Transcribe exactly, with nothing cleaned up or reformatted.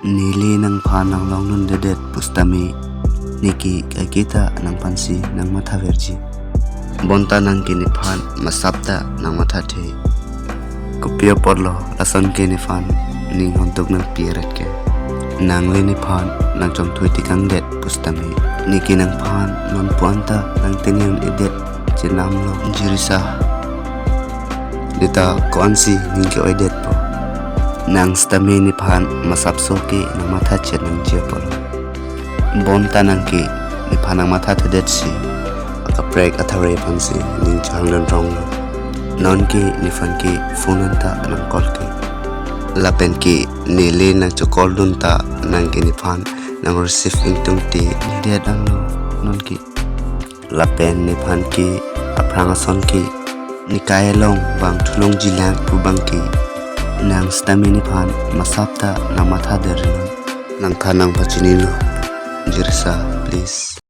Neli nangphan nanglongdundedet pusitame neke kaike ta nangphansi nangmathaverji. Bonta nangke nephan masap ta nangmathathe. Kopi apotlo lason ke nephan ning hontuk nangpi-et ke? Nangli nephan nangchongthui tekangdet pusitame neke nangphan non puan ta nangtene un-edet chenamlo, jirisa. Neta ko-ansi ning ke-oidetpo? Nang sitame nephan masapso ke nangmatha chet nangji apotlo. Bonta nangke nephan nangmathathedetsi akaprek athare aphansi ning chohangdun ronglo. Nonke nephan ke phone anta nang-call ke. Lapen ke neli nangcho-call dun ta nangke nephan nang-receive ingtungte nedet anlo nonke. Lapen nephan ke aphrang ason ke nekai along bang thulongjilang pu abang ke nang sitame nephan masap ta nangmathader non. Nangthan nangpachinilo, jirisa, please.